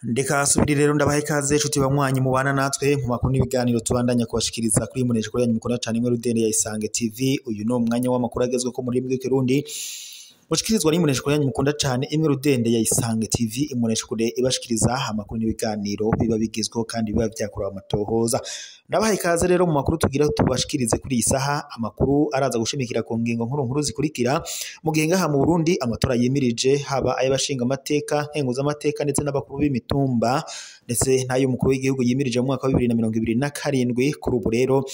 Ndeka subiri rero ndabahe ikaze nshuti banywanyi mubana natwe mu makuru n'ibiganiro tubandanya kubashikiriza kuri munesha kuri yanyu mukunda cyane imwe rudende ya Isange TV. Uyu no mwanya w'amakuru agezweho muri rurimi rw'ikirundi mushikirizwa n'imbonesha kure yanyu mukunda cyane imwe rudende ya Isange TV. Imbonesha kure ibashikiriza amakuru n'ibiganiro biba bigezweho kandi biba vyakorewe amatohoza. Ndabaha ikaze rero mu makuru tugira tubashikirize kuri iyi saha, amakuru araza gushimikira ku ngingo nkuru nkuru zikurikira. Mu gihe ngaha mu Burundi amatora yimirije, haba ay'abashinga amateka, nkenguza amateka ndetse n'abakuru b'imitumba ndetse n'ay'umukuru w'igihugu yimirije mu mwaka wa 2027. Kuri ubu rero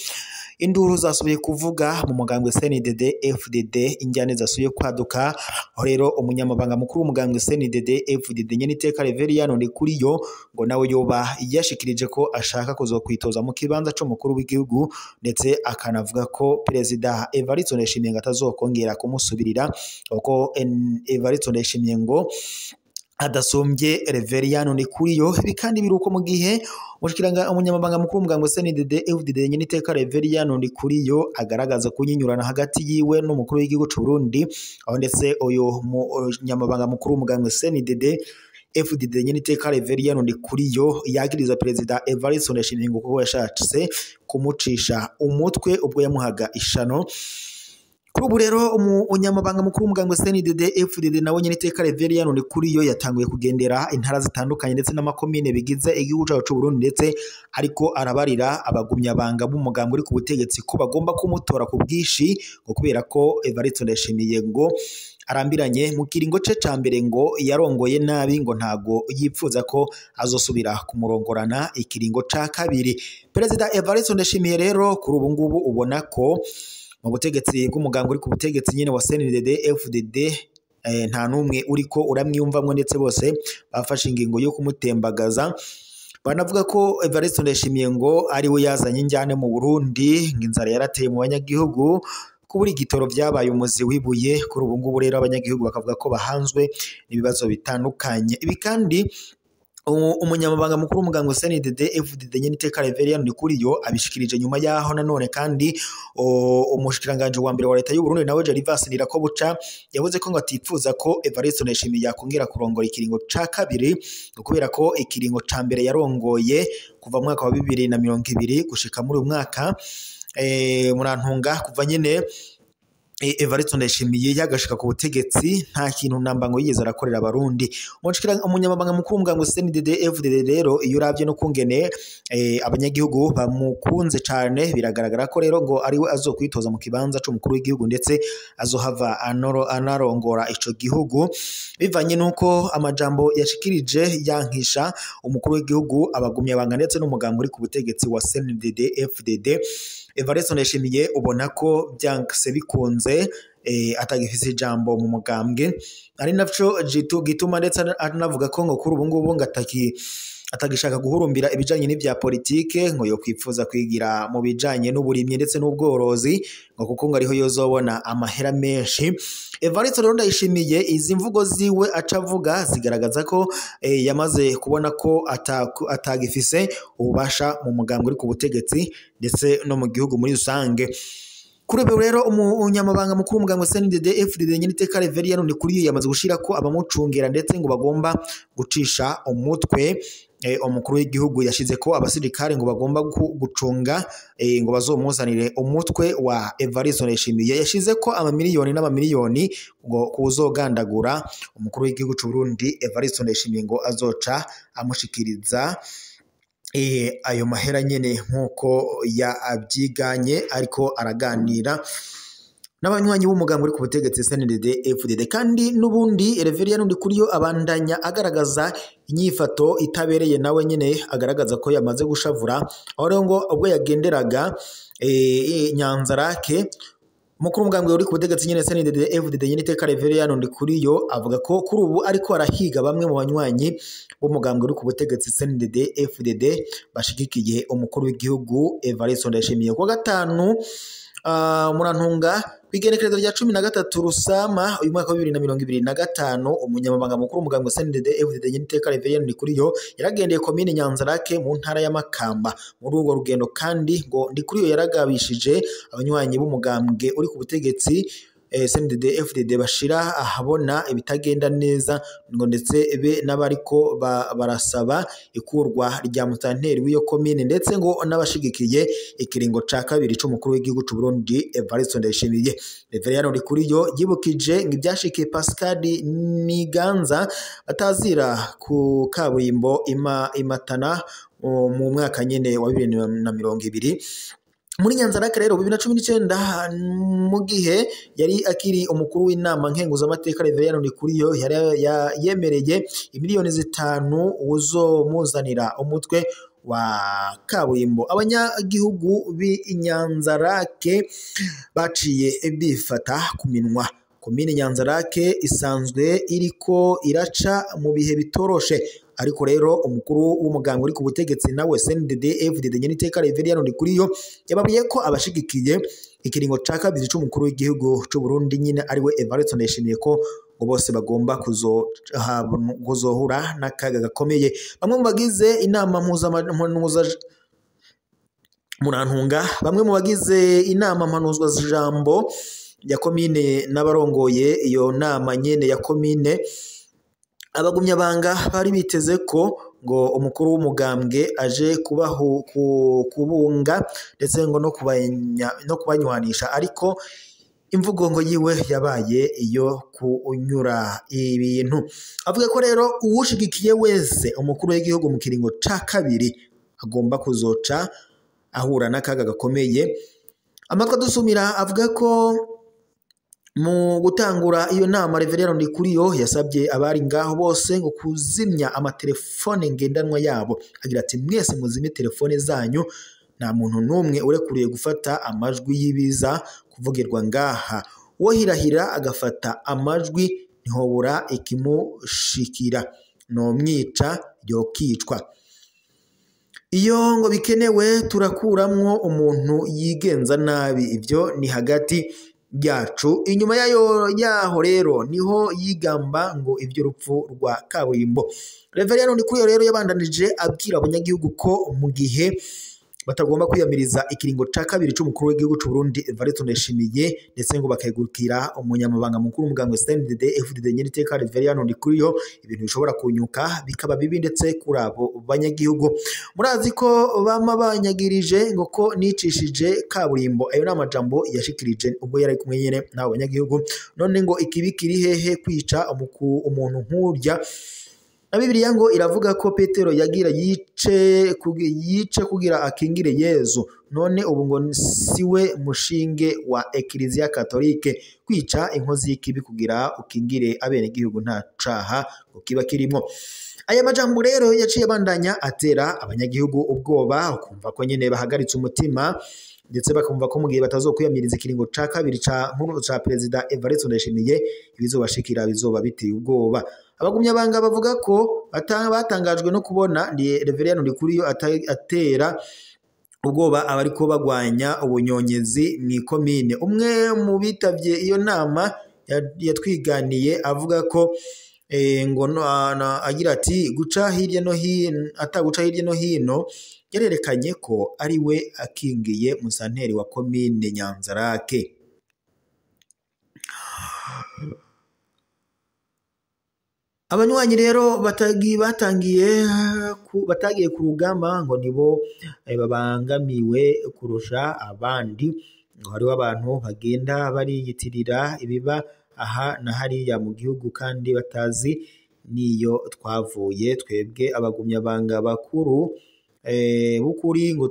induru zasubiye kuvuga mu mugambwe CNDD FDD, injyane zasubiye kwaduka. Aho rero umunyamabanga mukuru w'umugambwe CNDD FDD Nyeniteka Reveriyano Ndikuriyo ngo nawe yoba yashikirije ko ashaka kuzokwitoza mu kibanza c'umukuru w'igihugu, ndetse akanavuga ko Perezida Evariste Ndayishimiye ngo atazokongera kumusubirira, kuko Evariste Ndayishimiye ngo adasumbye Reveriyano Ndikuriyo. Ibi kandi biruko mu gihe umunyamabanga mukuru w'umugambwe CNDD FDD Nyeniteka Reveriyano Ndikuriyo agaragaza kunyinyurana hagati yiwe n'umukuru w'igihugu c'u Burundi, aho ndetse uyu munyamabanga mukuru w'umugambwe CNDD FDD Nyeniteka Reveriyano Ndikuriyo yagiriza Perezida Evariste Ndayishimiye ngo kuko yashatse kumucisha umutwe ubwo yamuhaga ishano. Kuri ubu rero umunyamabanga mukuru w'umugambwe CNDD FDD nawe Nyeniteka Reveriyano Ndikuriyo yatanguye kugendera intara zitandukanye ndetse n'amakomine bigize igihugu cacu c'u Burundi, ndetse ariko arabarira abagumyabanga b'umugambwe uri ku butegetsi ko bagomba kumutora ku bwinshi, ngo kubera ko Evariste Ndayishimiye ngo arambiranye mu kiringo ce ca mbere ngo yarongoye nabi, ngo ntago yipfuza ko azosubira kumurongorana ikiringo ca kabiri. Perezida Evariste Ndayishimiye rero kuri ubu ngubu ubona ko mu butegetsi bw'umugambwe uri ku butegetsi nyene wa CNDD FDD nta numwe uriko uramwiyumvamwo, ndetse bose bafashe ingingo yo kumutembagaza. Banavuga ko Evariste Ndayishimiye ngo ari we yazanye injyane mu Burundi, ngo inzara yarateye mu banyagihugu, kubura igitoro vyabaye umuzi wibuye. Kuri ubu ngubu rero abanyagihugu bakavuga ko bahanzwe n'ibibazo bitandukanye. Ibi kandi umunyamabanga mukuru w'umugambwe CNDD FDD Nyeniteka Reveriyano Ndikuriyo abishikirije nyuma yaho nanone kandi umushikiranganje wa mbere wa leta y'u Burundi nawe Gervas Ndirakobuca yavuze ko ngo atipfuza ko Evariste Ndayishimiye yakongera kurongora ikiringo ca kabiri, kubera ko ikiringo ca mbere yarongoye kuva mu mwaka wa 2020 gushika muri uyu mwaka murantunga kuva nyene Evariste Ndayishimiye yagashika ku butegetsi nta kintu namba ngo yigeze arakorera abarundi. Umunyamabanga mukuru w'umugambwe CNDD FDD rero iyo uravye no kungene abanyagihugu bamukunze cane, biragaragara ko rero ngo ariwe azokwitoza mu kibanza c'umukuru w'igihugu, ndetse azohava anarongora ico gihugu, bivanye nuko amajambo yashikirije yankisha umukuru w'igihugu, abagumyabanga ndetse n'umugambwe uri ku butegetsi wa CNDD FDD. Evariste Ndayishimiye ubona ko vyanse bikunze atagifise ijambo mu mugambwe, ari naco gituma ndetse anavuga ko ngo kuri ubu ngubu ngo atagishaka guhurumbira ibijanye n'ivya politike, ngo yokwipfuza kwigira mu bijanye n'uburimyi ndetse n'ubworozi, ngo kuko ngo ariho yozobona amahera menshi. Evariste rero Ndayishimiye izi mvugo ziwe aca avuga zigaragaza ko yamaze kubona ko atagifise ububasha mu mugambwe uri ku butegetsi ndetse no mu gihugu muri rusange. Kuri ubu rero umunyamabanga mukuru w'umugambwe CNDD FDD Nyeniteka Reveriyano Ndikuriyo yamaze gushira ko abamucungera ndetse ngo bagomba gucisha umutwe umukuru w'igihugu. Yashize ko abasirikare ngo bagomba gucunga ngo bazomuzanire umutwe wa Evariste Ndayishimiye. Yashize ko amamiliyoni n'amamiliyoni ngo kuzogandagura umukuru w'igihugu c'u Burundi Evariste Ndayishimiye ngo azoca amushikiriza ayo mahera nyene nkuko yabyiganye, ariko araganira n'abanywanyi b'umugambwe uri ku butegetsi CNDD FDD. Kandi n'ubundi Reveriyano Ndikuriyo abandanya agaragaza inyifato itabereye nawe nyene, agaragaza ko yamaze gushavura, aho rero ngo ubwo yagenderaga Nyanzarake, umukuru w'umugambwe uri ku butegetsi nyene CNDD FDD Nyeniteka Reveriyano Ndikuriyo avuga ko kuri ubu ariko arahiga bamwe mu banywanyi b'umugambwe uri ku butegetsi CNDD FDD bashigikiye umukuru w'igihugu Evariste Ndayishimiye. Kuwa gatanu Murantunga kw'igenekerezo rya 13 Rusama uyu mwaka wa 2025, umunyamabanga mukuru w'umugambwe CNDD FDD Nyeniteka Reverien Ndikuriyo yaragendeye komine Nyanzarake mu ntara ya Makamba. Muri urwo rugendo kandi ngo Ndikuriyo yaragabishije abanywanyi b'umugambwe uri ku butegetsi CNDD FDD bashira ahabona ibitagenda neza, ngo ndetse be n'abariko barasaba ikurwa rya mutanteri w'iyo komine, ndetse ngo n'abashigikiye ikiringo ca kabiri c'umukuru w'igihugu c'u Burundi Evariste Ndayishimiye. Reverien Ndikuriyo yibukije ngo ivyashikiye Pascal Niganza atazira ku kaburimbo Imatana mu mwaka nyene wa 2020 muri Nyanzarake. Rero 2019, mu gihe yari akiri umukuru w'inama nkenguzamateka, Reverien Ndikuriyo yemereye 5 miliyoni uzomuzanira umutwe wa kaburimbo. Abanyagihugu b'Inyanzarake baciye bifata ku minwa. Komine Nyanzarake isanzwe iriko iraca mu bihe bitoroshe, ariko rero umukuru w'umugambwe uri ku butegetsi nawe CNDD FDD Nyeniteka Reverien Ndikuriyo yababwiye ko abashigikiye ikiringo ca kabiri c'umukuru w'igihugu c'u Burundi nyine ariwe Evariste Ndayishimiye ko ngo bose bagomba kuzohura n'akaga gakomeye. Bamwe mu bagize inama murantunga, bamwe mu bagize inama mpanuzwa jambo ya komine n'abarongoye iyo nama nyene ya komine, abagumyabanga bari biteze ko ngo umukuru w'umugambwe aje kubahu kubunga ndetse ngo no kubanywanisha, ariko imvugo ngo yiwe yabaye iyo kunyura ibintu. Avuga ko rero uwushigikiye wese umukuru w'igihugu mu kiringo ca kabiri agomba kuzoca ahura n'akaga gakomeye. Amatwi adusumira avuga ko mu gutangura iyo nama, Reverien Ndikuriyo yasabye abari ngaho bose ngo kuzimya amatelefone ngendanwa yabo, agira ati: "Mwese muzime telefone zanyu, nta muntu n'umwe urekuriye gufata amajwi y'ibiza kuvugirwa ngaha. Uwo hirahira agafata amajwi ntihobura ikimushikira, nomwica yokicwa. Iyo ngo bikenewe turakuramwo umuntu yigenza nabi, ibyo ni hagati yacu." Inyuma yayo yaho rero niho yigamba ngo iby'urupfu rwa kaburimbo. Reverien Ndikuriyo rero yabandanije abwira abanyagihugu ko mu gihe batagomba kwiyamiriza ikiringo ca kabiri c'umukuru w'igihugu c'u Burundi Evariste Ndayishimiye, ndetse ngo bakegukira umunyamabanga mukuru w'umugambwe CNDD FDD Nyeniteka Reverien Ndikuriyo, ibintu bishobora kunyuka bikaba bibi ndetse kuri abo banyagihugu. "Murazi ko bama banyagirije ngo ko nicishije kaburimbo." Ayo ni amajambo yashikirije ubwo yari kumwe nyene n'abo banyagihugu. "None ngo ikibi kiri hehe kwica umuntu nkurya? Na Bibiliya ngo iravuga ko Petero yagira yice kugira akingire Yezu. None ubu ngo siwe mushinge wa Ekiliziya Katolike? Kwica inkozi y'ikibi kugira ukingire abenegihugu nta caha ngo kiba kirimo." Aya majambo rero yaciye abandanya atera abanyagihugu ubwoba, ukumva ko nyene bahagaritse umutima, ndetse bakumva ko mu gihe batazokwiyamiriza ikiringo ca kabiri ca nkuru ca Perezida Evariste Ndayishimiye, ibizobashikira bizoba biteye ubwoba. Abagumyabanga bavuga ko batangajwe no kubona Reverien Ndikuriyo atera ubwoba abariko bagwanya ubunyonyezi mw'ikomine. Umwe mu bitavye iyo nama yatwiganiye avuga ko ngo agira ati guca hirya no hino, ataguca hirya no hino, yarerekanye ko ari we akingiye musanteri wa komine Nyanzarake. Abanywanyi rero batagiye ku rugamba ngo nibo babangamiwe kurusha abandi. Ngo hariho abantu bagenda bariyitirira ibiba aha na hariya mu gihugu kandi batazi niyo twavuye. Twebwe abagumyabanga bakuru b'ukuri ngo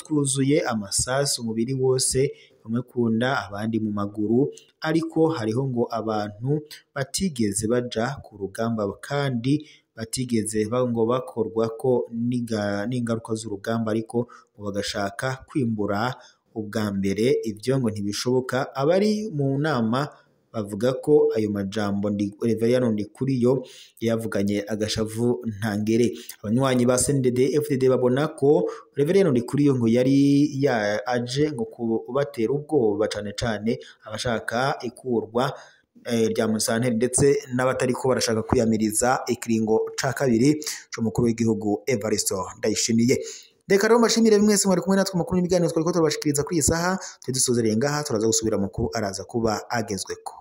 twuzuye amasasu umubiri wose, bamwe kunda abandi mu maguru, ariko hariho ngo abantu batigeze baja ku rugamba kandi batigeze ngo bakorwa ko n'ingaruka z'urugamba, ariko ngo bagashaka kwimbura ubwa mbere. Ibyo ngo ntibishoboka. Abari mu nama Bavuga ko ayo majambo ndi Reveriyano Ndikuriyo yavuganye agashavu ntangere. Abanywanyi ba CNDD FDD babona ko Reveriyano Ndikuriyo ngo yari ya aje ngo kubatera ubwoba, cane cane abashaka ikurwa rya Musanteri ndetse n'abatariko barashaka kwiyamiriza ikiringo ca kabiri c'umukuru w'igihugu Evaristo Ndayishimiye. Reka rero mbashimire mwese mwari kumwe natwe makuru n'ibiganiro twariko turabashikiriza kuri iyi saha. Tudusozereye ngaha, turaza gusubira makuru araza kuba agezweko.